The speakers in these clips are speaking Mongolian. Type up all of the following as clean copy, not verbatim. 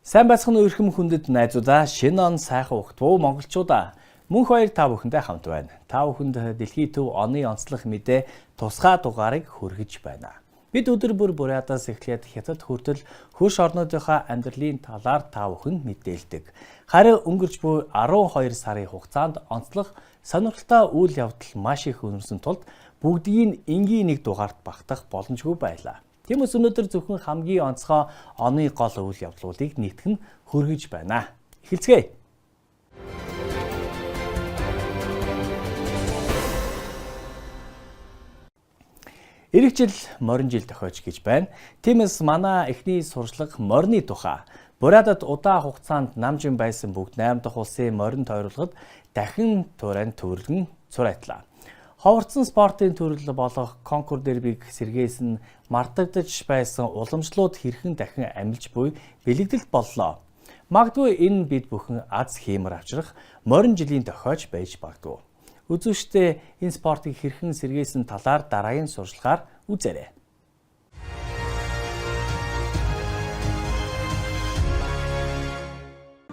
Сайн байцгаана уу эрхэм хүндэт найзуудаа, шинэ он сайхан угтвуу монголчуудаа. Мөнх баяр та бүхэндээ хамт байна. Та бүхэнд дэлхийн төв оны онцлог мэдээ тусгай дугаарыг хүргэж байна. Бид өдөр бүр Бурятаас эхлээд Хятад хүртэл хөрш орнуудынхаа амьдралын талаар та бүхэнд мэдээлдэг. Харин өнгөрч буй 12 сарын хугацаанд онцлог сонирхолтой үйл явдал маш их өнөрсөн тулд бүгдийг энгийн нэг дугаарт багтах боломжгүй байлаа. Тиймээс өнөөдөр зөвхөн хамгийн онцгой оны гол үйл явдлуудыг нийтгэн хөргөж байна. Эхэлцгээе. Ирэх жил морин жил тохиож гэж байна. Тиймээс манай эхний сурчлага морины тухай. Бурятад удаан хугацаанд намжин байсан бүгд 8 дахь улсын морин тойруулахад дахин туурайн төвөрлөн цурайтлаа. Ховорцсон спортын төрөл болох конкур дербиг сэргээсэн мартагдаж байсан уламжлууд хэрхэн дахин амилж буй бэлэгдэлт боллоо. Магадгүй энэ бид бүхэн аз хиймэр авчрах морин жилийн тохиож байж магадгүй. Үзүүштэй энэ спортыг хэрхэн сэргээсэн талаар дараагийн сурчлагаар үзээрэй.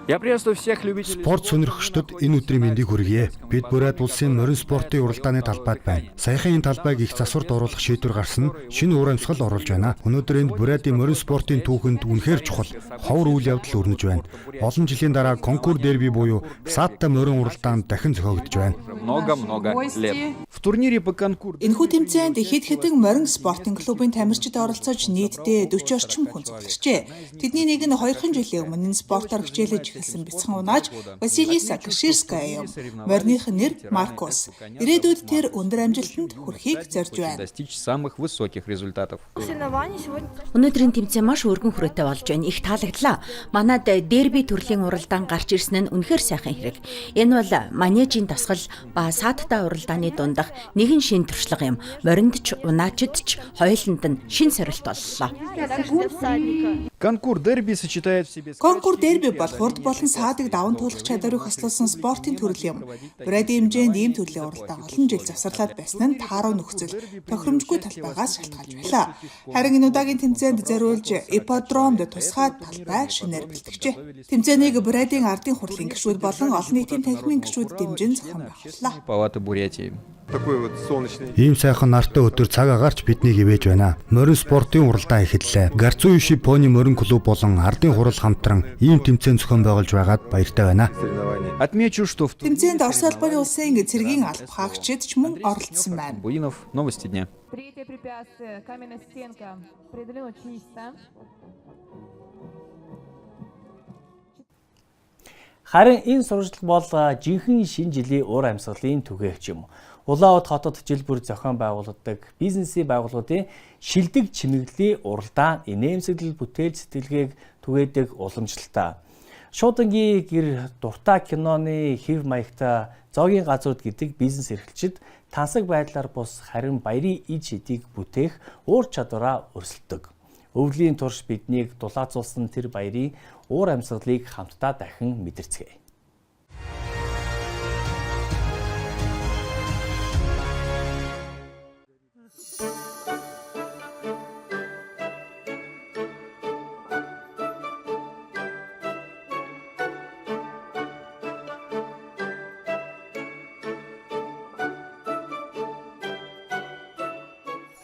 Я приветствую всех любителей Спорт сонирхогчдод энэ өдрийн мэндийг хүргье. Бид Бурят улсын морин спортын уралдааны талбайд байна. Саяхан энэ талбайг их засварт оруулах шийдвэр гарсан нь шинэ уур амьсгал оруулж байна. Өнөөдөр энд Бурятын морин спортын түүхэнд үнэхээр чухал ховор үйл явдал өрнөж байна. Олон жилийн дараа конкур дерби буюу сааттай морин уралдаан дахин зохиогдож байна. Много-много лет. В турнире по конкуру Энэхүү тэмцээнд хэд хэдэн морин спортын клубын тамирчид оролцож нийтдээ 40 орчим хүн цугларчээ. Тэдний нэг нь 2 жилийн өмнө энэ спортоор хичээлж эхэлсэн бяцхан унааж Василиса Каширская юм. Мориных нь нэр Маркус. Ирээдүйд тэр өндөр амжилтанд хүрэхийг зорж байна. Достичь самых высоких результатов. Соревнования сегодня. Өнөөдрийн тэмцээн маш өргөн хүрээтэй болж байна. Их таалагдлаа. Манад дерби төрлийн уралдаан гарч ирсэн нь үнэхээр сайхан хэрэг. Энэ бол манежийн дасгал ба сааттай уралдааны дундах нэгэн шин туршлага юм. Моринд ч унаачд ч хоёуланд нь шин сорилт боллоо. Конкур дерби сочетает в себе Конкур дерби бол хурд болон саадыг даван туулах чадварыг хослуулсан спортын төрөл юм. Бурятын хэмжээнд ийм төрлийн уралдаан олон жил завсарлаад байсан нь тааруу нөхцөл тохиромжгүй талбайгаас шалтгаалж байлаа. Харин энэ удаагийн тэмцээнд зориулж ипподромд тусгай талбай шинээр бэлтгэжээ. Тэмцээнийг Бурятын ардын хурлын гишүүд болон олон нийтийн танхимын гишүүд дэмжин зохион байгууллаа. Палаты Бурятии. Такой вот солнечный Ийм сайхан нартай өдөр цаг агаарч биднийг ивэж байна. Морин спортын уралдаан эхэллээ. Гарцуюши пони морин клуб болон ардын хурал хамтран ийм тэмцээн зохион байгуулж байгаад баяртай байна. соревнования. Отмечу, что в турнире Тэмцээнд Орос улбаны улсын цэргийн алба хаагчид ч мөн оролцсон байна. Буинов. Новости дня. Третье препятствие. Каменная стенка. Преодолено чисто. Харин энэ сурчлага бол жинхэнэ шинэ жилийн уур амьсгалын түгээгч юм. Улаанбаатар хотод жил бүр зохион байгуулдаг бизнесийн байгууллагуудын шилдэг чимэглэлийн уралдаан инээмсэглэл бүтээл сэтгэлгээг түгээдэг уламжлалтай. Шуудангийн гэр дуртай киноны хэв маягтай зоогийн газрууд гэдэг бизнес эрхлэгчид тансаг байдлаар бус харин баярын ид шидийг бүтээх уур чадвараа өрсөлдөг. Өвлийн турш биднийг дулаацуулсан тэр баярын уур амьсгалыг хамтдаа дахин мэдэрцгээе.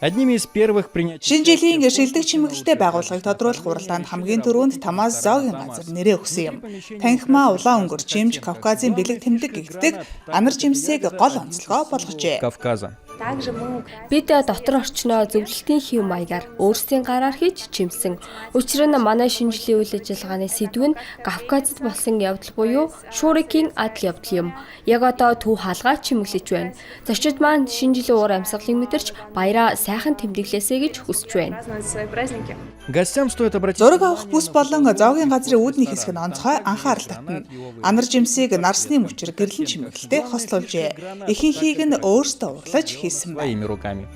Одними из первых принять Шинэ жилийн шилдэг чимэглэлтэй байгууллагыг тодруулах уралдаанд хамгийн түрүүнд Тамаз зоогийн газар нэрээ өгсөн юм. Танхимаа улаан өнгөр чимж Кавказын бэлэг тэмдэг гэгддэг анар жимсийг гол онцлогоо болгожээ. Кавказа. Бид дотор орчноо зөвлөлтийн хэв маягаар өөрсдийн гараар хийж чимсэн. Учир нь манай шинэ жилийн үйл ажиллагааны сэдэв нь Кавказд болсон явдал буюу Шурикийн адал явдал юм. Яг одоо төв хаалгаа чимэглэж байна. Зочид маань шинэ жилийн уур амьсгалыг мэдэрч баяраа сайхан тэмдэглээсэй гэж хүсэж байна. Праздновать свои праздники. Гостям стоит обратить Зураг авах бүс болон зоогийн газрын үүдний хэсэг нь онцгой анхаарал татна. Анар жимсийг нарсны мөчөр гэрлэн чимэглэлтэй хослуулжээ. Ихэнхийг нь өөрсдөө урлаж хийсэн байна. своими руками.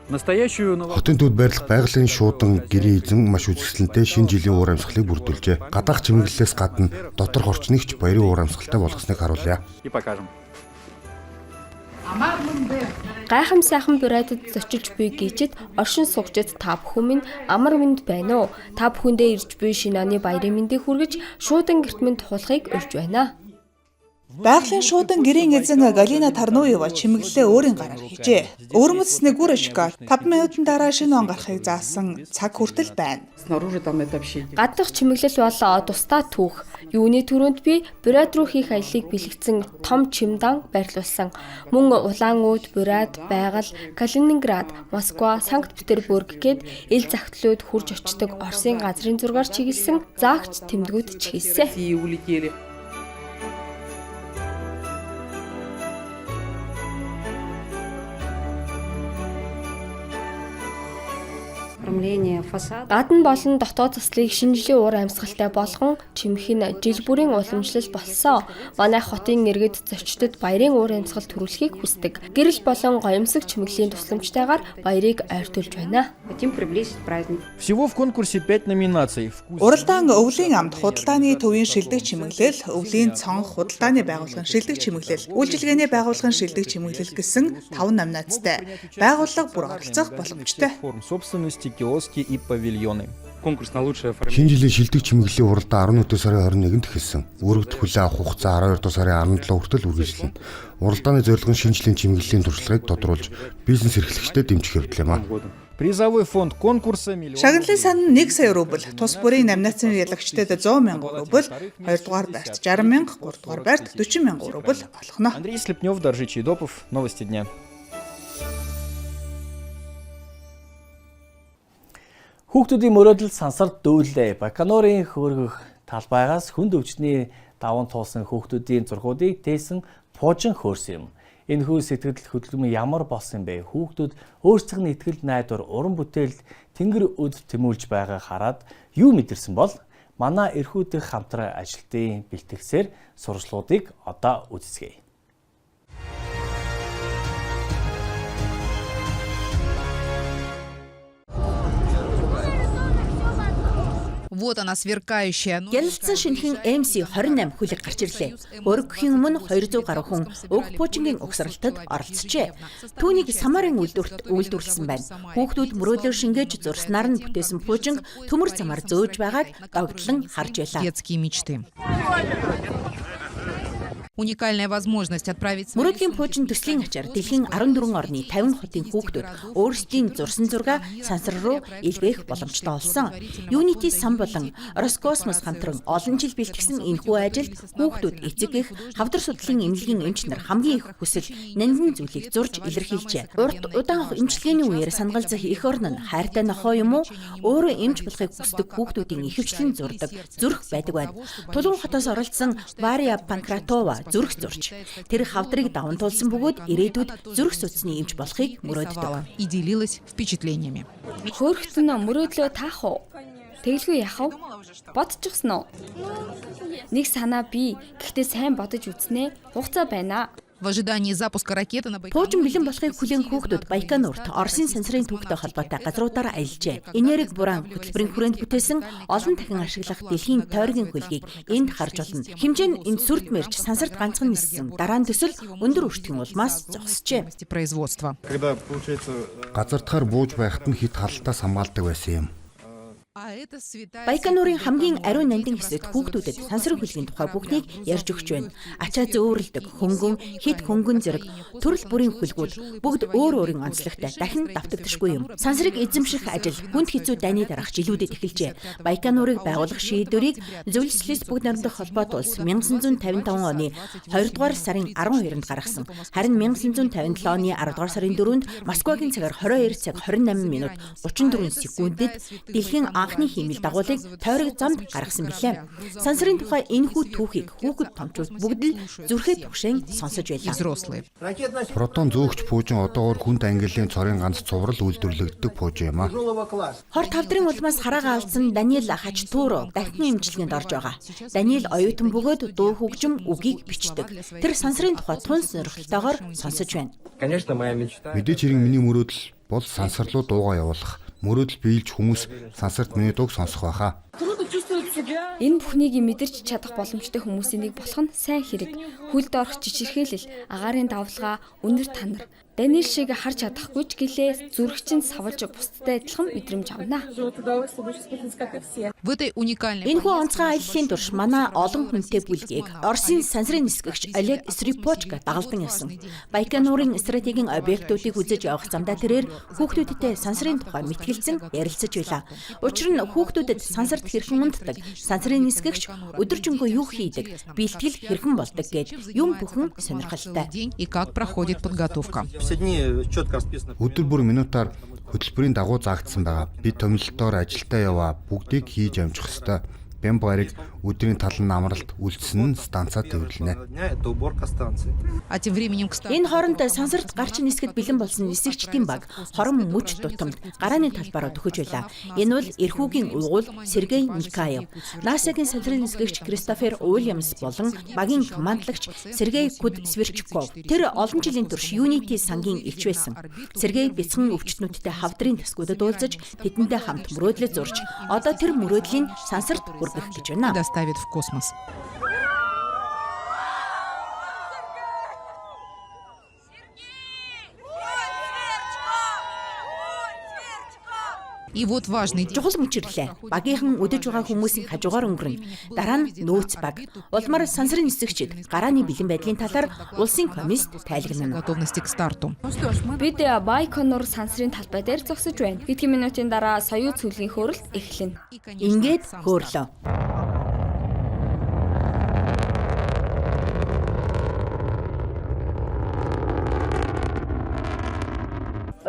Настоящую Хотын төвд байрлах байгалийн шуудан гэрийн эзэн маш үзэсгэлэнтэй шинэ жилийн уур амьсгалыг бүрдүүлжээ. Гадаах чимэглэлээс гадна доторх орчныг ч баярын уур амьсгалтай болгосныг харуулъя. И покажем. Гайхам сайхан Бурятад зочилж буй гийчид оршин суугчид та бүхэн минь амар мэнд байна уу? Та бүхэндээ ирж буй шинэ оны баярын мэндийг хүргэж шуудан гэрт минь тухуулахыг урьж байна. Байгалийн шуудан гэрийн эзэн Галина Тарнуева чимэглэлээ өөрийн гараар хийжээ. Өвөрмөц Снегурочка 5 минутын дараа шинэ он гарахыг заасан цаг хүртэл байна. Снаружи там это вообще Гаднах чимэглэл бол тусдаа түүх. Юуны түрүүнд би Бурят руу хийх аяллыг бэлгэцэн том чимдан байрлуулсан. Мөн Улаан-Уд, Бурят, Байгаль, Калининград, Москва, Санкт-Петербург гээд ил захидлууд хурж очдог Оросын газрын зургаар чиглэсэн заагч тэмдгүүд ч хийсэн. России улетели. Оформление фасада. Гадна болон дотоод заслыг шинэ жилийн уур амьсгалтай болгон чимэх нь жил бүрийн уламжлал болсон. Манай хотын иргэд зочдод баярын уур амьсгал төрүүлэхийг хүсдэг. Гэрэл болон гоёмсог чимэглэлийн тусламжтайгаар баярыг ойртуулж байна. Хотим приблизить праздник. Всего в конкурсе 5 номинаций. Вкус Уралдаан өвлийн амт худалдааны төвийн шилдэг чимэглэл, өвлийн цонх худалдааны байгууллагын шилдэг чимэглэл, үйлчилгээний байгууллагын шилдэг чимэглэл гэсэн 5 номинацтай. Байгууллага бүр оролцох боломжтой. форм собственности, киоски и павильоны. Конкурс на лучшее оформление. Шинэ жилийн шилдэг чимэглэлийн уралдаан 14 сарын 21-нд эхэлсэн. Үүрэгт хүлээн авах хугацаа 12 дугаар сарын 17 хүртэл үргэлжлэнэ. Уралдааны зорилго нь шинэ жилийн чимэглэлийн туршлагыг тодруулж бизнес эрхлэгчдэд дэмжих явдал юм а. Годом. Призовой фонд конкурса миллион. Шагналын сан нь 1 сая рубль, тус бүрийн номинацийн ялагчдад 100 мянган рубль, 2 дугаар байрт 60 мянга, 3 дугаар байрт 40 мянган рубль олгоно. Андрей Слепнев, Даржи Чайдопов. Новости дня. Хүүхдүүдийн мөрөөдөл сансарт дүүллээ. Байконурын хөөргөх талбайгаас хүнд өвчний даван туулсан хүүхдүүдийн зургуудыг тээсэн пуужин хөөрсөн юм. Энэхүү сэтгэл хөдлөм ямар болсон бэ? Хүүхдүүд өөрсдийнх нь итгэл найдвар, уран бүтээлд тэнгэр өд тэмүүлж байгааг хараад юу мэдэрсэн бол манай эрхүү дэх хамтран ажилтны бэлтгэсээр сурчлалуудыг одоо үздэцгээе. Вот она сверкающая. Гялалзсан шинэхэн MC28 хөлөг гарч ирлээ. Өргөхийн өмнө 200 гаруй хүн уг пуужингийн угсралтад оролцжээ. Түүнийг Самарын үйлдвэрт үйлдвэрлэсэн байна. Хүүхдүүд мөрөөдлөө шингээж зурснаар нь бүтээсэн пуужинг төмөр замаар зөөж байгааг догдлон харж байлаа. Детские мечты. Уникальная возможность отправить свои Мөрөөдлийн пуужин төслийн ачаар дэлхийн 14 орны 50 хотын хүүхдүүд өөрсдийн зурсан зургаа сансар руу илгээх боломжтой болсон. Unity сан болон Роскосмос хамтран олон жил бэлтгэсэн энэхүү ажилд хүүхдүүд эцэг эх, хавдар судлалын эмнэлгийн эмч нар хамгийн их хүсэл, нандин зүйлийг зурж илэрхийлжээ. Урт удаан эмчилгээний үеэр санагалзах эх орн нь хайртай нохой юм уу? Өөрөө эмч болохыг хүсдэг хүүхдүүдийн ихэвчлэн зурдаг зүрх байдаг байна. Тулгын хотоос оролцсон Варя Панкратова зүрх зурч. Тэр хавдрыг даван туулсан бөгөөд ирээдүйд зүрх судасны эмч болохыг мөрөөддөг. и делилась впечатлениями. Хөөрхт нь мөрөөдлөө таах уу? Тэгэлгүй яах вэ? Бодчихсон уу? Нэг санаа бий. Гэхдээ сайн бодож үзнэ. Хугацаа байна. В ожидании запуска ракеты на Байконуре Пуужин бэлэн болохыг хүлээн хүүхдүүд Байконурт Оросын сансрын түүхтэй холбоотой газруудаар аялжээ. Энерги буран хөтөлбөрийн хүрээнд бүтээсэн олон дахин ашиглах дэлхийн тойргийн хөлгийг энд харж болно. Хэмжээ нь энд сүрд мэрч сансарт ганцхан ниссэн. Дараа нь төсөл өндөр өртгийн улмаас зогсжээ. производства. Когда, получается, Газардахаар бууж байхад нь хит халалтаас хамгаалдаг байсан юм. А это святая Байконурын хамгийн ариун нандин хэсэгт хүүхдүүдэд сансрын хөлгийн тухай бүхнийг ярьж өгч байна. Ачаа зөөвөрлөдөг, хөнгөн, хит хөнгөн зэрэг төрөл бүрийн хөлгүүд бүгд өөр өөрийн онцлогтой дахин давтагдашгүй юм. Сансрыг эзэмших ажил хүнд хэцүү дайны дараах жилүүдэд эхэлжээ. Байконурыг байгуулах шийдвэрийг зөвлөслөөс бүгд найрамдах холбоот улс 1955 оны 2 дугаар сарын 12-нд гаргасан. Харин 1957 оны 10 дугаар сарын 4-нд Москвагийн цагаар 22 цаг 28 минут 34 секундэд дэлхийн анхны хиймэл дагуулыг тойрог замд гаргасан билээ. Сансрын тухай энэхүү түүхийг хүүхэд томчууд бүгд л зүрхээ түгшээн сонсож байлаа. Взрослые. Протон зөөгч пуужин одоогоор хүнд ангиллын цорын ганц цуврал үйлдвэрлэгддэг пуужин юм а. Хорт хавдрын улмаас хараагаа алдсан Даниил Хачтуро дахин эмчилгээнд орж байгаа. Даниил оюутан бөгөөд дуу хөгжим үгийг бичдэг. Тэр сансрын тухай тун сонирхолтойгоор сонсож байна. Конечно, моя мечта. Мэдээч хэрэг миний мөрөөдөл бол сансар руу дуугаа явуулах. Мөрөөдөл биелж хүмүүс сансарт миний дууг сонсох байхаа. Энэ бүхнийг мэдэрч чадах боломжтой хүмүүсийн нэг болох нь сайн хэрэг. Хөлд орох чичирхийлэл, агаарын давлгаа, үнэр танар. Даниэл шиг харж чадахгүй ч гэлээ зүрх чинь савлж бусдтай адилхан мэдрэмж авна. В этой уникальной Энэхүү онцгой аяллаа турш манай олон хүнтэй бүлгийг Оросын сансрын нисгэгч Олег Срипочка дагалдан явсан. Байконурын стратегийн объектуудыг үзэж явах замдаа тэрээр хүүхдүүдтэй сансрын тухай мэтгэлцэн ярилцаж байлаа. Учир нь хүүхдүүдэд сансарт хэрхэн унтдаг, сансрын нисгэгч өдөржингөө юу хийдэг, бэлтгэл хэрхэн болдог гээд юм бүхэн сонирхолтой. день и как проходит подготовка. Все дни четко расписано. Өдөр бүр минутаар хөтөлбөрийн дагуу заагдсан байгаа. Бид томилолтоор ажилдаа яваа бүгдийг хийж амжих ёстой. Бямба гариг өдрийн тал нь амралт үлдсэн нь станцаа тээвэрлэнэ. Дня это уборка станции. А тем временем к Энэ хооронд сансарт гарч нисгэд бэлэн болсон нисгэгчдийн баг хорон мөч тутамд гарааны талбараа төхөж байлаа. Энэ бол эрхүүгийн угуул Сергей Никаев, НАСА-гийн сансрын нисгэгч Кристофер Уильямс болон багийн командлагч Сергей Куд Сверчков. Тэр олон жилийн турш Unity сангийн элч байсан. Сергей бяцхан өвчтнүүдтэй хавдрын тэсгүүдэд уулзаж тэдэнтэй хамт мөрөөдлөө зурж одоо тэр мөрөөдлийн сансарт хүргэх гэж байна. доставит в космос. И вот важный день. Чухал мөчрлээ. Багийнхан өдөж байгаа хүмүүсийн хажуугаар өнгөрнө. Дараа нь нөөц баг. Улмаар сансрын нисгэгчид гарааны бэлэн байдлын талаар улсын комист тайлгнана. Готовности к старту. Бид Байконур сансрын талбай дээр зогсож байна. Хэдхэн минутын дараа Союз цөлгийн хөөрөлт эхэлнэ. Ингээд хөөрлөө.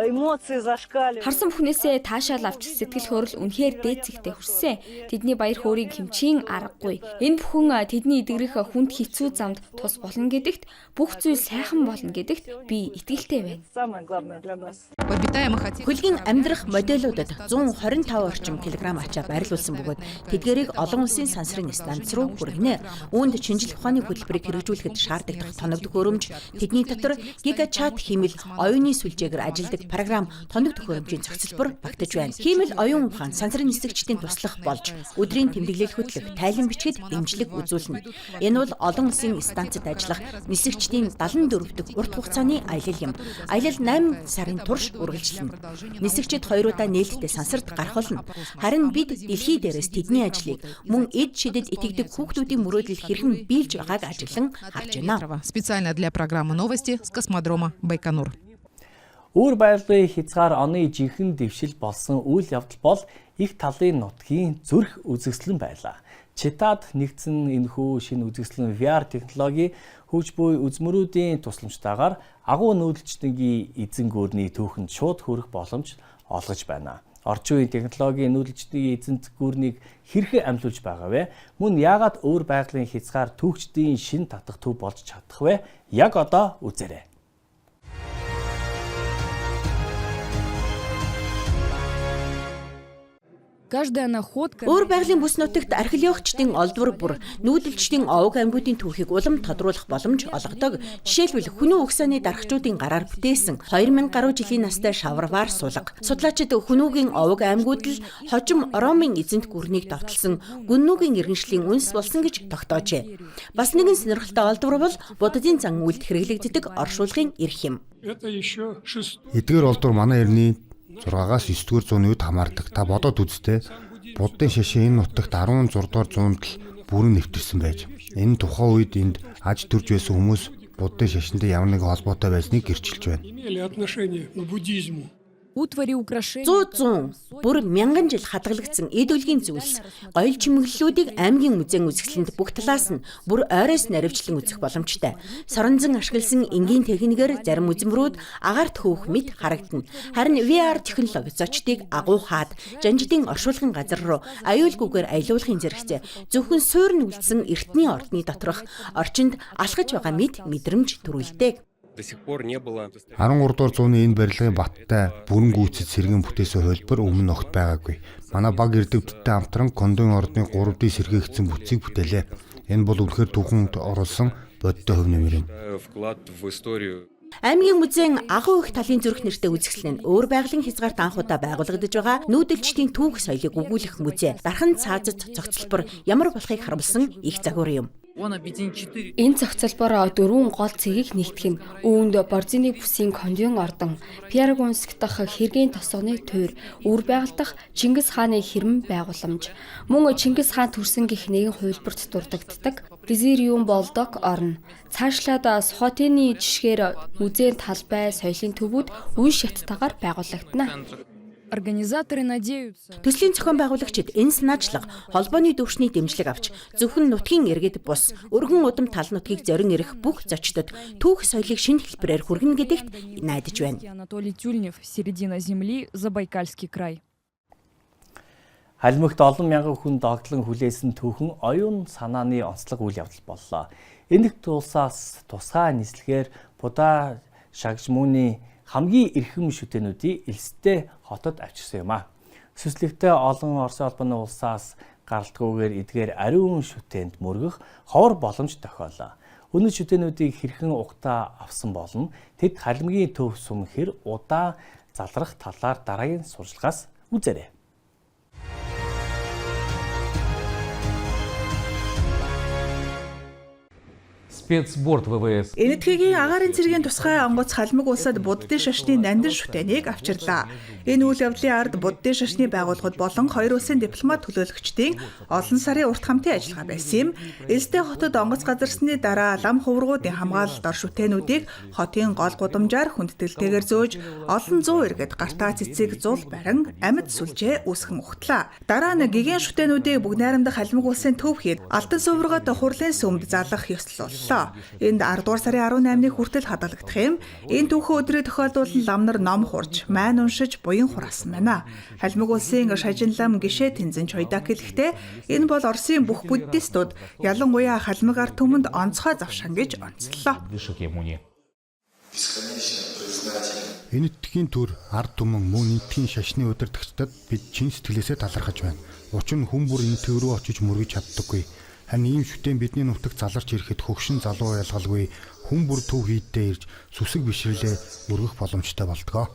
Эмоции зашкаливают. Харсан бүхнээсээ таашаал авч сэтгэл хөөрөл үнэхээр дээд зэгтээ хүрсэн. Тэдний баяр хөөрийг хэмжин аргагүй. Энэ бүхэн тэдний эдгэрэх хүнд хэцүү замд тус болно гэдэгт, бүх зүйл сайхан болно гэдэгт би итгэлтэй байна. Самое главное для нас. Обитаемо хотели... Хөлгийн амьдрах модельудад 125 орчим килограмм ачаа байрлуулсан бөгөөд тэдгээрийг олон улсын сансрын станц руу хүргэнэ. Үүнд шинжлэх ухааны хөтөлбөрийг хэрэгжүүлэхэд шаардлагатай тоног төхөөрөмж, тэдний дотор гигачат хиймэл оюуны сүлжээгээр ажилладаг програм тоног төхөөрөмжийн зохицолбор багтаж байна. Хиймэл оюун ухаан сансрын нисгэгчдийн туслах болж өдрийн тэмдэглэл хөтлөх, тайлан бичгэд дэмжлэг үзүүлнэ. Энэ бол олон улсын станцад ажиллах нисгэгчдийн 74 дахь урт хугацааны аялал юм. Аялал 8 сарын турш үргэлжлэнэ. Нисгэгчид хоёр удаа нээлттэй сансарт гарах болно. Харин бид дэлхий дээрээс тэдний ажлыг мөн эд шидэд итгэдэг хүүхдүүдийн мөрөөдөл хэрхэн биелж байгааг ажиглан харж байна. Специально для программы «Новости» с космодрома Байконур. Үүр байгалийн хязгаар оны жинхэнэ дэвшил болсон үйл явдал бол их талын нутгийн зүрх үзэсгэлэн байлаа. Читад нэгдсэн энэхүү шинэ үзэсгэлэн VR технологи хөгж буй үзмөрүүдийн тусламжтайгаар агуу нүүдэлчдэнгийн эзэн гүрний түүхэнд шууд хүрэх боломж олгож байна. Орчин үеийн технологийн нүүдэлчдийн эзэнт гүрнийг хэрхэн амьлуулж байгаа вэ? Мөн яагаад өөр байгалийн хязгаар түүхчдийн шин татах төв болж чадах вэ? Яг одоо үзээрэй. Каждая находка Өөр байгалийн бүс нутагт археологчдын олдвор бүр нүүдэлчдийн овог аймагуудын түүхийг улам тодруулах боломж олгодог. Жишээлбэл хүнүү угсааны дархачуудын гараар бүтээсэн 2000 гаруй жилийн настай шаварвар сулга. Судлаачид хүнүүгийн овог аймагуд л хожим Ромын эзэнт гүрнийг довтолсон гүннүүгийн иргэншлийн үнс болсон гэж тогтоожээ. Бас нэгэн сонирхолтой олдвор бол буддын зан үйлд хэрэглэгддэг оршуулгын эрх юм. Это еще шестой. Эдгээр олдвор манай эртний 6-аас 9-р зууны үед хамаардаг. Та бодоод үзтээ. Буддын шашин энэ нутагт 16 дугаар зуунд л бүрэн нэвтэрсэн байж. Энэ тухайн үед энд аж төрж байсан хүмүүс буддын шашинтай ямар нэгэн холбоотой байсныг гэрчилж байна. Имели отношение к буддизму. Утвари украшения. Зүү зүүн бүр мянган жил хадгалагдсан эд үлгийн зүйлс гоёл чимэглэлүүдийг аймгийн музейн үзэсгэлэнд бүх талаас нь бүр ойроос наривчлан үзэх боломжтой. Соронзон ашигласан энгийн техникээр зарим үзмрүүд агаарт хөөх мэт харагдана. Харин VR технологи зочдыг агуу хаад жанжидын оршуулгын газар руу аюулгүйгээр аялуулахын зэрэгцээ зөвхөн суурь нь үлдсэн эртний ордны доторх орчинд алхаж байгаа мэт мэдрэмж төрүүлдэг. До сих пор не было. 13 дугаар зууны энэ барилгын баттай бүрэн гүйцэд сэргэн бүтээсэн хувилбар өмнө нь огт байгаагүй. Манай баг эрдэмтдтэй хамтран Кондын ордны 3D сэргээгдсэн бүтцийг бүтээлээ. Энэ бол үнэхээр түүхэнд оруулсан бодиттой хувь нэмэр юм. Вклад в историю. Аймгийн музейн агуу их талын зүрх нэртэй үзэсгэлэн нь өөр байгалийн хязгаарт анх удаа байгуулагдаж байгаа нүүдэлчдийн түүх соёлыг өгүүлэх музей. Дархан цаазат цогцлбор ямар болохыг харуулсан их загвар юм. Энэ цогцолбор дөрвөн гол цэгийг нэгтгэх нь үүнд Борзины бүсийн Кондион ордон, Пьяргунск дахь хэргийн тосгоны туйр, үр байгаль дахь Чингис хааны хэрмэн байгууламж, мөн Чингис хаан төрсөн гэх нэгэн хувилбарт дурддагддаг Дезириум Болдог орн. Цаашлаад Сухотины жишгээр музейн талбай, соёлын төвүүд үе шаттайгаар байгуулагдана. Организаторы надеются. Төслийн зохион байгуулагчид энэ санаачлага холбооны төвшний дэмжлэг авч зөвхөн нутгийн иргэд бус өргөн удам тал нутгийг зорин ирэх бүх зочдод түүх соёлыг шинэ хэлбэрээр хүргэнэ гэдэгт найдаж байна. Анатолий Тюльнев, Середина земли, Забайкальский край. Халимагт олон мянган хүн догдлон хүлээсэн түүхэн оюун санааны онцлог үйл явдал боллоо. Энэх тулсаас тусгай нислэгээр Будаа шагжмууны хамгийн эрхэм шүтээнүүдийг элстэй хотод авчирсан юм а. Сүслэгтэй олон Оросын холбооны улсаас гаралтгүйгээр эдгээр ариун шүтээнд мөргөх ховор боломж тохиолоо. Үнэт шүтээнүүдийг хэрхэн угтаа авсан болно, тэд халимгийн төв сүм хэр удаан залрах талаар дараагийн сурчлагаас үзээрэй. Спецборд ВВС. Энэтхэгийн агаарын цэргийн тусгай онгоц Халимаг улсад Буддын шашны нандин шүтээнийг авчирлаа. Энэ үйл явдлын ард Буддын шашны байгууллагууд болон хоёр улсын дипломат төлөөлөгчдийн олон сарын урт хамтын ажиллагаа байсан юм. Элстэй хотод онгоц газарсны дараа лам хуврагуудын хамгаалалд ор шүтээнүүдийг хотын гол гудамжаар хүндэтгэлтэйгээр зөөж олон зуун иргэд гартаа цэцэг зул барин амьд сүлжээ үүсгэн ухтлаа. Дараа нь гигэн шүтээнүүдийг бүгд найрамдах Халимаг улсын төв хэд Алтан суврагад хурлын сүмд залах ёслоллоо. Энд 10 дугаар сарын 18-ны хүртэл хадгалагдах юм. Энэ түүхэн өдрийг тохиолдуулан лам нар ном хурж, майн уншиж, буян хураасан байна. Халимаг улсын шажин лам гишээ Тэнзэн Чойдак хэлэхдээ энэ бол Оросын бүх буддистууд ялангуяа Халимаг ард түмэнд онцгой завшаан гэж онцлоо. Энэтхэгийн төр ард түмэн мөн энэтхэгийн шашны удирдагчдад бид чин сэтгэлээсээ талархаж байна. Учир нь хүн бүр энэтхэг рүү очиж мөргөж чаддаггүй. Харин ийм шүтээн бидний нутагт заларч ирэхэд хөгшин залуу ялгалгүй хүн бүр төв хийддээ ирж сүсэг бишрэлээ өргөх боломжтой болдгоо.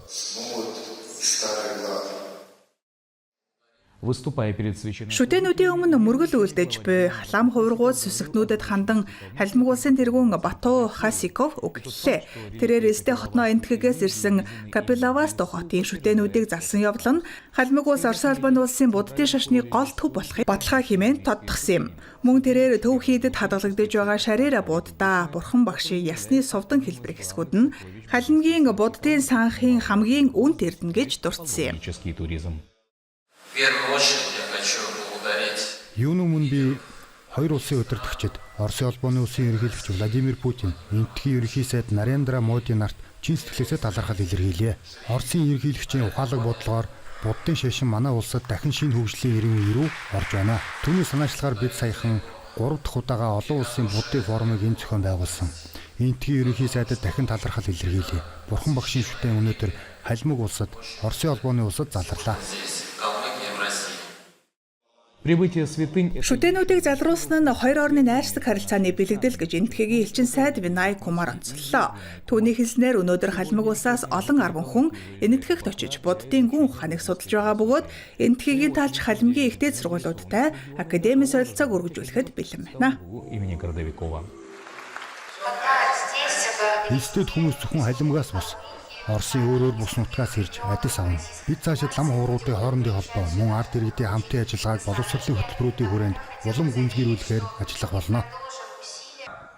Выступая перед священным Шүтээнүүдийн өмнө мөргөл үлдэж буй лам хувиргууд сүсэгтнүүдэд хандан Халимаг улсын тэргүүн Бату Хасиков үг хэллээ. Тэрээр Элстэй хотноо Энэтхэгээс ирсэн Капилавасту хотын шүтээнүүдийг залсан явдал нь Халимаг улс Оросын холбооны улсын Буддын шашны гол төв болохыг баталгаа хэмээн тодтогсон юм. Мөн тэрээр төв хийдэд хадгалагдаж байгаа Шарира Будда бурхан багшийн ясны сувдан хэлбэрийг хэсгүүд нь Халимгийн Буддын санхын хамгийн үнэт эрдэнэ гэж дурдсан юм. туризм. Юуны өмнө би хоёр улсын удирдагчид Оросын холбооны улсын ерөнхийлөгч Владимир Путин, Энэтхэгийн ерөнхий сайд Нарендра Моди нарт чин сэтгэлээсээ талархал илэрхийлье. Оросын ерөнхийлөгчийн ухаалаг бодлогоор Буддын шашин манай улсад дахин шинэ хөгжлийн эрен үе рүү орж байна. Түүний санаачлагаар бид саяхан 3 дахь удаага олон улсын Буддын форумыг энэ зохион байгуулсан. Энэтхэгийн ерөнхий сайдад дахин талархал илэрхийлье. Бурхан багшийн шүтээн өнөөдөр Халимаг улсад, Оросын холбооны улсад заларлаа. Прибытие святынь Шүтээнүүдийг залруулсан нь хоёр орны найрсаг харилцааны бэлэгдэл гэж Энэтхэгийн элчин сайд Винай Кумар онцоллоо. Түүний хэлснээр өнөөдөр Халимаг улсаас олон арван хүн Энэтхэгт очиж Буддын гүн ухааныг судалж байгаа бөгөөд Энэтхэгийн талч Халимгийн их дээд сургуулиудтай академийн солилцоог өргөжүүлэхэд бэлэн байна. имени Городовикова. Элстэд хүмүүс зөвхөн Халимагаас бус Оросын өөр өөр бус нутгаас ирж адис авна. Бид цаашид лам хуврагуудын хоорондын холбоо мөн ард иргэдийн хамтын ажиллагааг боловсролын хөтөлбөрүүдийн хүрээнд улам гүнзгийрүүлэхээр ажиллах болно.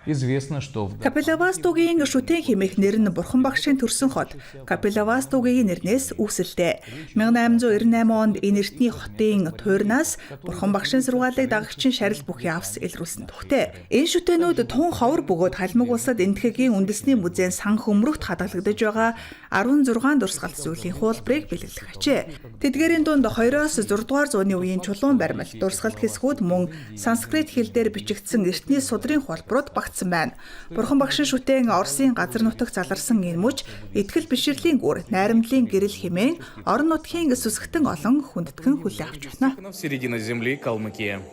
Известно, что в Капилавастугийн шүтэн хэмээх нэр нь бурхан багшийн төрсөн хот Капилавастугийн нэрнээс үүсэлтэй. 1898 онд энэ эртний хотын туйрнаас бурхан багшийн сургаалыг дагагчийн шарил бүхий авс илрүүлсэн түүхтэй. Энэ шүтээнүүд тун ховор бөгөөд Халимаг улсад Энэтхэгийн үндэсний музейн сан хөмрөгт хадгалагдаж байгаа 16 дурсгалт зүйлийн хуулбарыг бэлэглэх ажээ. Тэдгээрийн дунд 2-оос 6 дугаар зууны үеийн чулуун баримлал, дурсгалт хэсгүүд мөн санскрит хэл дээр бичигдсэн эртний судрын хуулбарууд багтсан байна. Бурхан багшийн шүтээн Оросын газар нутагт заларсан энэ мөч итгэл бишрэлийн гүр, найрамдлын гэрэл хэмээн орон нутгийн сүсгтэн олон хүндэтгэн хүлээн авч байна. Середина земли, Калмыкия.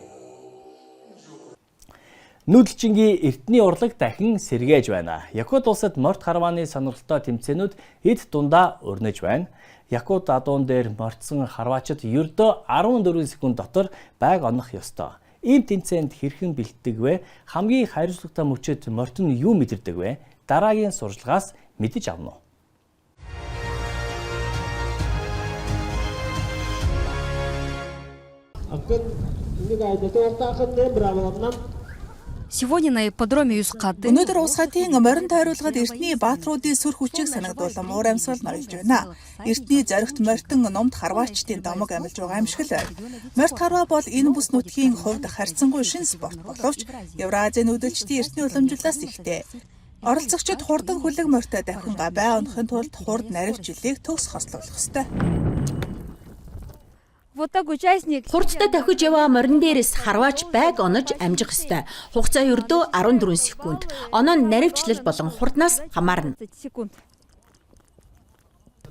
Нүүдэлчингийн эртний урлаг дахин сэргээж байна. Якут улсад морьт харвааны сонирхолтой тэмцээнүүд эд дундаа өрнөж байна. Якут адуун дээр морьтсон харваачид ердөө 14 секунд дотор байг онох ёстой. Ийм тэмцээнд хэрхэн бэлддэг вэ? Хамгийн хариуцлагатай мөчид морьт нь юу мэдэрдэг вэ? Дараагийн сурчлагаас мэдэж авна уу? Сегодня на ипподроме Юскаты Өнөөдөр Ус хатын морин тойруулахад эртний баатруудын сүр хүчийг санагдуулан уур амьсгал ноёлж байна. Эртний зоригт морьтон нумд харваачдын домог амилж байгаа юм шиг л байна. Морьт харваа бол энэ бүс нутгийн хувьд харьцангуй шинэ спорт боловч Евразийн нүүдэлчдийн эртний уламжлалаас ихтэй. Оролцогчид хурдан хүлэг морьтой давхин габай онохын тулд хурд наривчлалыг төгс хослуулах ёстой. Вот так участник. Хурдтай давхиж яваа морин дээрээс харваач байг онож амжих ёстой. Хугацаа ердөө 14 секунд. Оноо нь наривчлал болон хурднаас хамаарна. Секунд.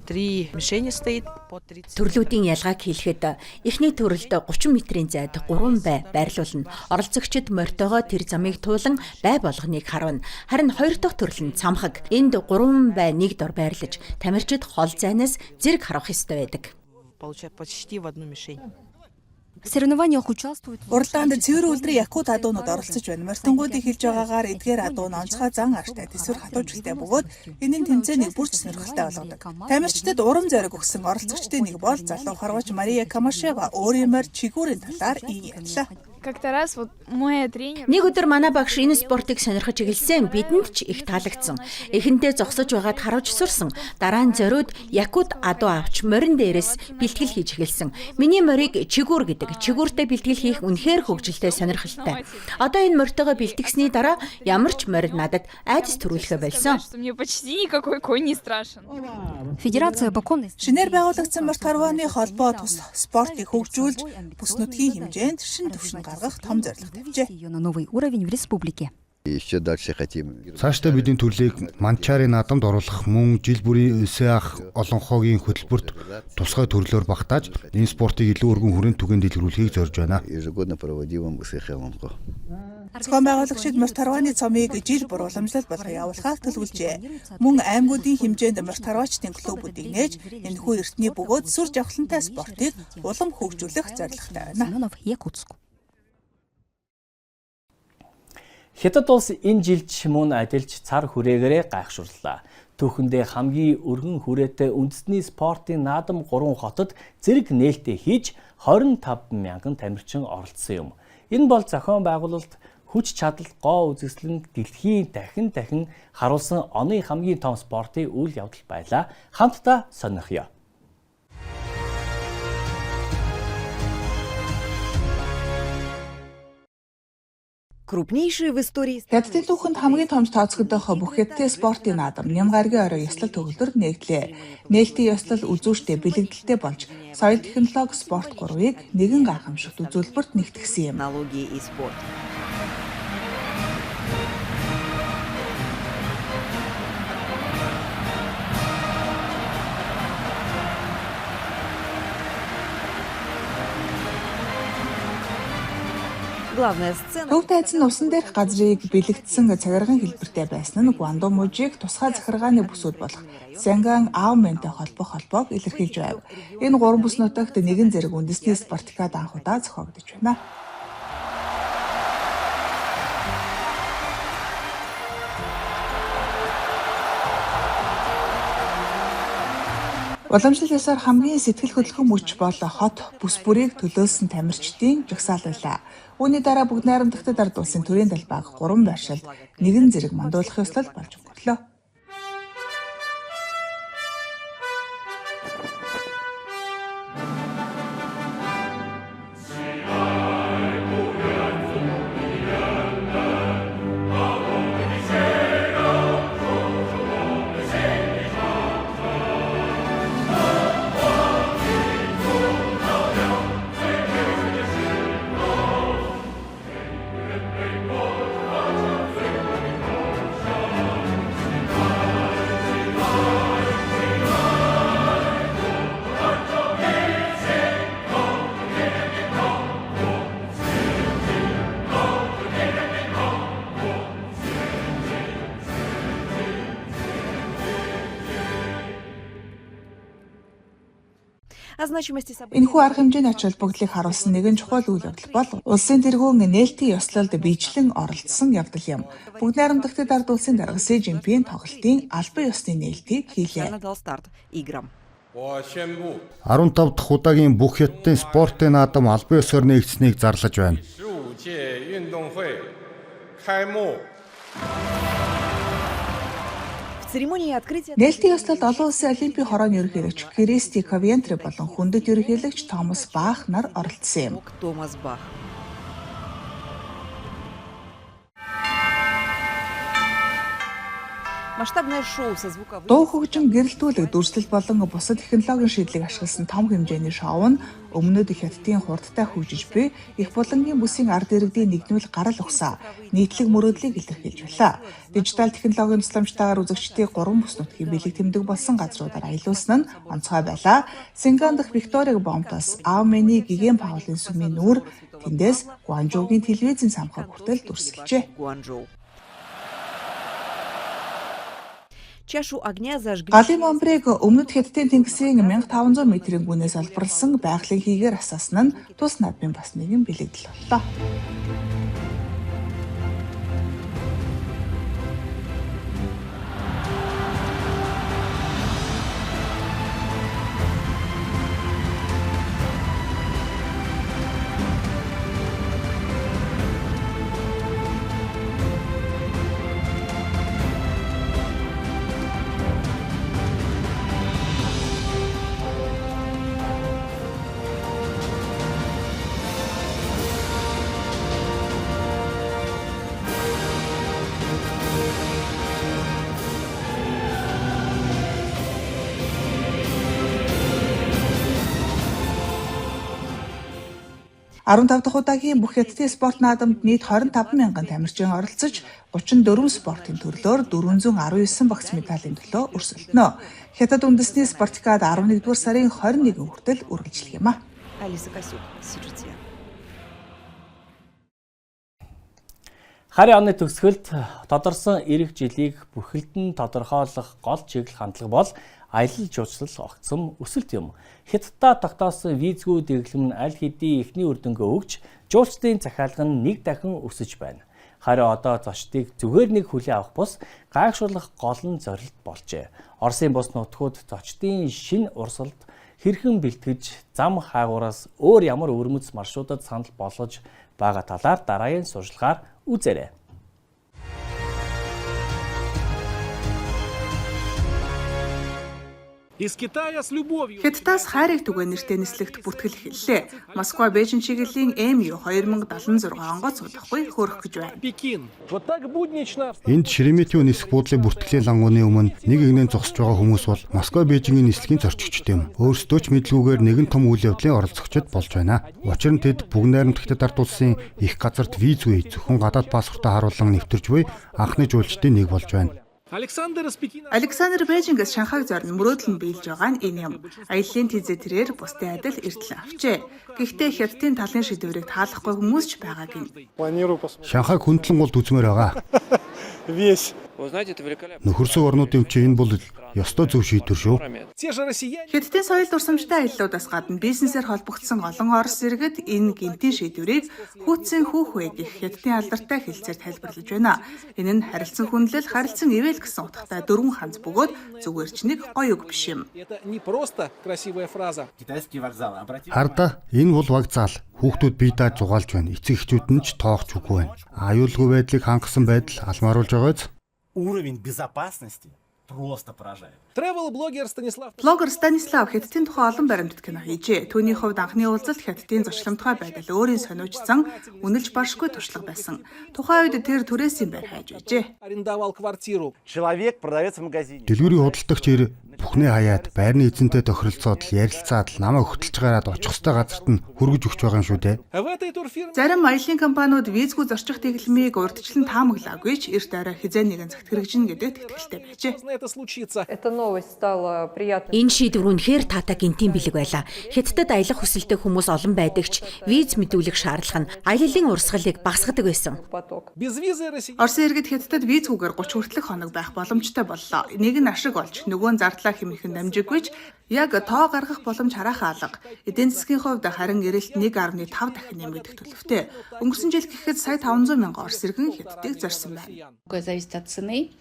Три мишени стоит по 30. Төрлүүдийн ялгааг хэлэхэд эхний төрөлд 30 метрийн зайд 3 бай байрлуулна. Оролцогчид морьтойгоо тэр замыг туулан бай болгоныг харуулна. Харин хоёр дахь төрөл нь цамхаг. Энд 3 бай нэг дор байрлаж, тамирчид хол зайнаас зэрэг харуулах ёстой байдаг. Получают почти в одну мишень. В соревнованиях участвуют Уралдаанд цэвэр үлдрийн якут адуунууд оролцож байна. Мортингуудын хэлж байгаагаар эдгээр адуу нь онцгой зан ааштай тэсвэр хатуучлалтай бөгөөд энэ нь тэмцээнийг бүрч сонирхолтой болгодог. Тамирчдад урам зориг өгсөн оролцогчдын нэг бол залуу харваач Мария Камашева өөрийн морь чигүүрийн талаар ийн ярьлаа. Как-то раз вот мой тренер Нэг өдөр манай багш энэ спортыг сонирхож эхэлсэн. Бидэнд ч их таалагдсан. Эхэндээ зогсож байгаад харуулж сурсан. Дараа нь зориуд Якут адуу авч морин дээрээс бэлтгэл хийж эхэлсэн. Миний морийг чигүүр гэдэг. Чигүүртэй бэлтгэл хийх үнэхээр хөгжилтэй сонирхолтой. Одоо энэ морьтойгоо бэлтгэсний дараа ямар ч морь надад айдас төрүүлэхээ болсон. сказать, что мне почти никакой конь не страшен. Федерация по конной Шинээр байгуулагдсан морьт харвааны холбоо тус спортыг хөгжүүлж бүс нутгийн хэмжээнд шинэ түвшин гаргах том зорилго тавьжээ. ее на новый уровень в республике. Еще дальше хотим. Цаашдаа бидний төрлийг Манчаарын наадамд оруулах мөн жил бүрийн Өсөөх олонхоогийн хөтөлбөрт тусгай төрлөөр багтааж энэ спортыг илүү өргөн хүрээнд түгээн дэлгэрүүлэхийг зорж байна. Ежегодно проводим Ысыах Олонхо. Зохион байгуулагчид морьт харвааны цомыг жил бүр уламжлал болгон явуулахаар төлөвлөжээ. Мөн аймагуудын хэмжээнд морьт харваачдын клубүүдийг нээж энэхүү эртний бөгөөд сүр жавхлантай спортыг улам хөгжүүлэх зорилготой байна. Семенов, Якутск. Хятад улс энэ жилд мөн адилж цар хүрээгээрээ гайхшрууллаа. Түүхэндээ хамгийн өргөн хүрээтэй үндэсний спортын наадам 3 хотод зэрэг нээлттэй хийж 25 мянган тамирчин оролцсон юм. Энэ бол зохион байгуулалт, хүч чадал, гоо үзэсгэлэн дэлхийн дахин дахин харуулсан оны хамгийн том спортын үйл явдал байлаа. Хамтдаа сонирхъё. Крупнейшие в истории Хятадын түүхэнд хамгийн томч тооцогдох бүх хятадын спортын наадам Ням гарагийн орой ёслол төгөлдөр нээгдлээ. Нээлтийн ёслол үзүүштэй бэлэгдэлтэй болж соёл технологи спорт гурвыг нэгэн гайхамшигт үзүүлбэрт нэгтгсэн юм. технологии и спорт. Главная сцена Төв тайз нь усан дээрх газрыг бэлэгдсэн цагирган хэлбэртэй байсан нь Гуандун мужийг тусгай захиргааны бүсүүд болох Сянган Аоментэй холбох холбоог илэрхийлж байв. Энэ гурван бүс нутагт нэгэн зэрэг үндэсний спартакиад анх удаа зохиогдож байна. Уламжлал ёсоор хамгийн сэтгэл хөдлөхөн мөч бол хот бүс бүрийг төлөөлсөн тамирчдын жагсаал байлаа. Үүний дараа бүгд найрамдагтад ард улсын төрийн талбайг гурван байршилд нэгэн зэрэг мандуулах ёслол болж өнгөрлөө. значимости события Энэхүү арга хэмжээний ач холбогдлыг харуулсан нэгэн чухал үйл явдал бол улсын тэргүүн нээлтийн ёслолд биечлэн оролцсон явдал юм. Бүгд найрамдах ард улсын дарга Си Жинпин тоглолтын албан ёсны нээлтийг хийлээ. официально дал старт играм. 15 дахь удаагийн бүх Хятадын спортын наадам албан ёсоор нэгдсэнийг зарлаж байна. 15届运动会开幕。 В церемонии открытия Нээлтийн ёслолд олон улсын олимпийн хорооны ерөнхийлөгч Кристи Ковентри болон хүндэт ерөнхийлөгч Томас Бах нар оролцсон юм. Томас Бах. Масштабное шоу со звуковым Дуу хөгжим, гэрэлтүүлэг, дүрслэл болон бусад технологийн шийдлийг ашигласан том хэмжээний шоу нь өмнөд Хятадын хурдтай хөгжиж буй их булангийн бүсийн ард иргэдийн нэгдмэл гарал угсаа нийтлэг мөрөөдлийг илэрхийлж байлаа. Дижитал технологийн тусламжтайгаар үзэгчдийг гурван бүс нутгийн бэлэг тэмдэг болсон газруудаар аялуулсан нь онцгой байлаа. Синган дахь Викториг бомтос Аомэний Гигэн Паулын сүмийн нүүр тэндээс Гуанчжоугийн телевизийн самхаа хүртэл дүрсэлжээ. Гуанчжоу. Чашу огня зажгли Галын бомбрыг өмнөд Хятадын тэнгисийн 1500 метрийн гүнээс олборлосон байгалийн хийгээр асаасан нь тус наадмын бас нэгэн бэлэгдэл боллоо. Арван тав дахь удаагийн бүх Хятадын спорт наадамд нийт 25 мянган тамирчин оролцож 34 спортын төрлөөр 419 багц медалийн төлөө өрсөлдөнө. Хятад үндэсний спартакиад 11-р сарын 21 хүртэл үргэлжлэх юм а. Алиса Касюк, CGTN. Харын оны төгсгөлд тодорсон ирэх жилийг бүхэлдэн тодорхойлох гол чиглэл хандлага бол аялал жуулчлал огцом өсөлт юм. Хятаддаа тогтоосон визгүй дэглэм нь аль хэдийн эхний үр дүнгээ өгч жуулчдын захиалга нь нэг дахин өсөж байна. Харин одоо зочдыг зүгээр нэг хүлээн авах бус гайхшруулах гол нь зорилт болжээ. Оросын бус нутгууд зочдын шинэ урсгалд хэрхэн бэлтгэж зам хайгуураас өөр ямар өвөрмөц маршрутад санал болгож байгаа талаар дараагийн сурчлагаар үзээрэй. Из Китая с любовью. Хятадаас хайрыг түгээн нэртэй нислэгт бүртгэл эхэллээ. Москва Бээжин чиглэлийн МЮ 2076 онгоц удахгүй хөөрөх гэж байна. Пекин. Вот так буднично. Энд Шереметьево нисэх буудлын бүртгэлийн лангууны өмнө нэг эгнэн зогсож байгаа хүмүүс бол Москва Бээжингийн нислэгийн зорчигчд юм. Өөрсдөө ч мэдлгүйгээр нэгэн том үйл явдлын оролцогчид болж байна. Учир нь тэд бүгд найрамдах Хятад ард улсын их газарт визгүй зөвхөн гадаад паспортоо харуулан нэвтэрч буй анхны жуулчдын нэг болж байна. Александр из Пекина. Александр Бээжингээс Шанхайг зорино мөрөөдөл нь биелж байгаа нь энэ юм. Аяллаа тийзээ тэрээр бусдын адил эртэл авчээ. Гэхдээ Хятадын талын шийдвэрийг таалахгүй хүмүүс ч байгаа гин. Шанхайг хөндлөн голд үзмээр байгаа. Весь. Нөхөрсөг орнуудын чинь энэ бол ёстой зөв шийдвэр шүү. Те же россияне. Хятадын соёл дурсамжтай аяллуудаас гадна бизнесээр холбогдсон олон Орос иргэд энэ гэнтийн шийдвэрийг хүүтсэн хүүхвэ гэх Хятадын алдартай хэлцээр тайлбарлаж байна. Энэ нь харилцан хүндлэл, харилцан ивэл гэсэн утгатай дөрвөн ханз бөгөөд зүгээр ч нэг гоё үг биш юм. Это не просто красивая фраза. Китайские вокзалы. Обратите Хардаа энэ бол вокзал. Хүүхдүүд бие дааж зугаалж байна. Эцэг эхчүүд нь ч тоох ч үгүй байна. Аюулгүй байдлыг хангасан байдал алмааруулж байгааз уровень безопасности просто поражает. Travel-блогер Станислав Блогер Станислав Хятадын тухай олон баримтат кино хийжээ. Түүний хувьд анхны уулзалт Хятадын зочломтгой байдал өөрийн сониучсан үнэлж баршгүй туршлага байсан. Тухайн үед тэр түрээсийн байр хайж байжээ. арендовал квартиру. Человек, продавец в магазине. Дэлгүүрийн худалдагч ир бүхнээ хаяад байрны эзэнтэй тохиролцоод л ярилцаад л намайг хөтөлж гараад очих ёстой газарт нь хүргэж өгч байгаа юм шүү дээ. В этой турфирме Зарим аялын компаниуд визгүй зорчих дэглэмийг урьдчилан таамаглаагүй ч эрт орой хэзээ нэгэн цагт хэрэгжинэ гэдэгт итгэлтэй байжээ. это случится. Это новое. Новость стала приятной. Энэ шийдвэр үнэхээр таатай гэнтийн бэлэг байлаа. Хятадд аялах хүсэлтэй хүмүүс олон байдаг ч виз мэдүүлэх шаардлага нь аяллын урсгалыг багасгадаг байсан. Поток. Безвизые россияне Оросын иргэд Хятадд визгүйгээр 30 хүртэлх хоног байх боломжтой боллоо. Нэг нь ашиг олж, нөгөө нь зардлаа хэмнэх нь дамжиггүй ч яг тоо гаргах боломж хараахан алга. Эдийн засгийн хувьд харин эрэлт 1.5 дахин нэмэгдэх төлөвтэй. Өнгөрсөн жил гэхэд сая 500 мянган Орос иргэн Хятадыг зорьсон байна. Зависит от цены.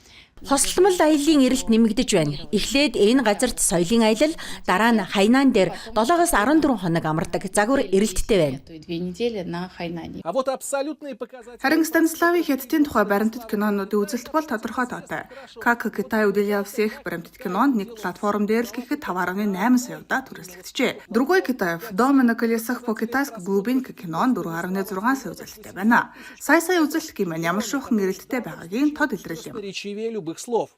Хослолмол аяллын эрэлт нэмэгдэж байна. Эхлээд энэ газарт соёлын аялал, дараа нь Хайнан дээр 7-оос 14 хоног амардаг загвар эрэлттэй байна. 2 недели на Хайнане. А вот абсолютные показатели Харин Станиславын Хятадын тухай баримтат кинонуудын үзэлт бол тодорхой тоотой. Как Китай удивлял всех баримтат кинонд нэг платформ дээр л гэхэд 5.8 сая удаа түрээслэгджээ. Другой Китай в доме на колесах по-китайски глубинка кинонд 4.6 сая үзэлттэй байна. Сая сая үзэлт гэмээр ямар шуухан эрэлттэй байгаагийн тод илрэл юм. Речевее любых слов.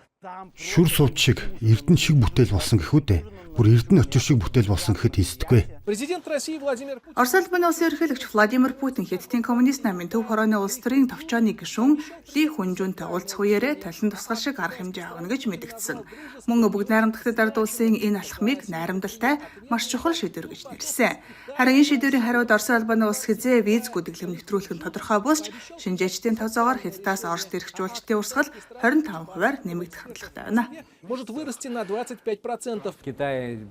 Шүр сувд шиг эрдэнэ шиг бүтээл болсон гэхүү дээ. Бүр эрдэнэ өчир шиг бүтээл болсон гэхэд хийсдэггүй. Президент России Владимир Путин Орос улсын улсын ерөнхийлөгч Владимир Путин Хятадын коммунист намын төв хорооны улс төрийн товчооны гишүүн Ли Хүнжүнтэй уулзах үеэрээ толин тусгал шиг арга хэмжээ авна гэж мэдэгдсэн. Мөн бүгд найрамдагтад ард улсын энэ алхмыг найрамдалтай маш чухал шийдвэр гэж нэрлэсэн. Харин энэ шийдвэрийн хариуд Оросын албаны улс хэзээ визгүй дэглэм нэвтрүүлэх нь тодорхой бус ч шинжээчдийн тооцоогоор Хятадаас Орост ирэх жуулчдын урсгал 25 хувиар нэмэгдэх хандлагатай байна. Может вырасти на 25%. Китай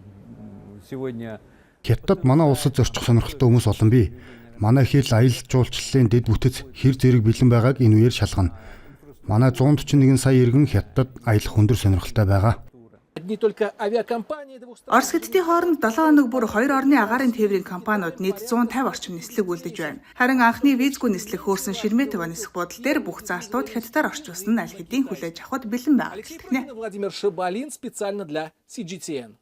сегодня Хятадд манай улсад зорчих сонирхолтой хүмүүс олон бий. Манай хэл аялал жуулчлалын дэд бүтэц хэр зэрэг бэлэн байгааг энэ үеэр шалгана. Манай 141 сая иргэн Хятадд аялах өндөр сонирхолтой байгаа. Одни только авиакомпании двух стран. Орос Хятадын хооронд 7 хоног бүр хоёр орны агаарын тээврийн компаниуд нийт 150 орчим нислэг үйлдэж байна. Харин анхны визгүй нислэг хөөрсөн Шереметьево нисэх буудал дээр бүх заалтууд Хятадаар орчуулсан нь аль хэдийн хүлээж авахд бэлэн байгаа гэлтгэнэ. Владимир Шабалин специально для CGTN.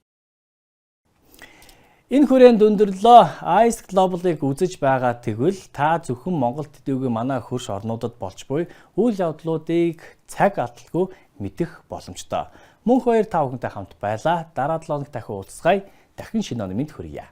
Энэ хүрээнд өндөрлөө. Ice Global-ыг үзэж байгаа тэгвэл та зөвхөн Монгол төдийгүй манай хөрш орнуудад болж буй үйл явдлуудыг цаг алдалгүй мэдэх боломжтой. Мөнх баяр та бүхэнтэй хамт байлаа. Дараа 7 хоног дахин уулзацгаая. Дахин шинэ оны мэнд хүргье.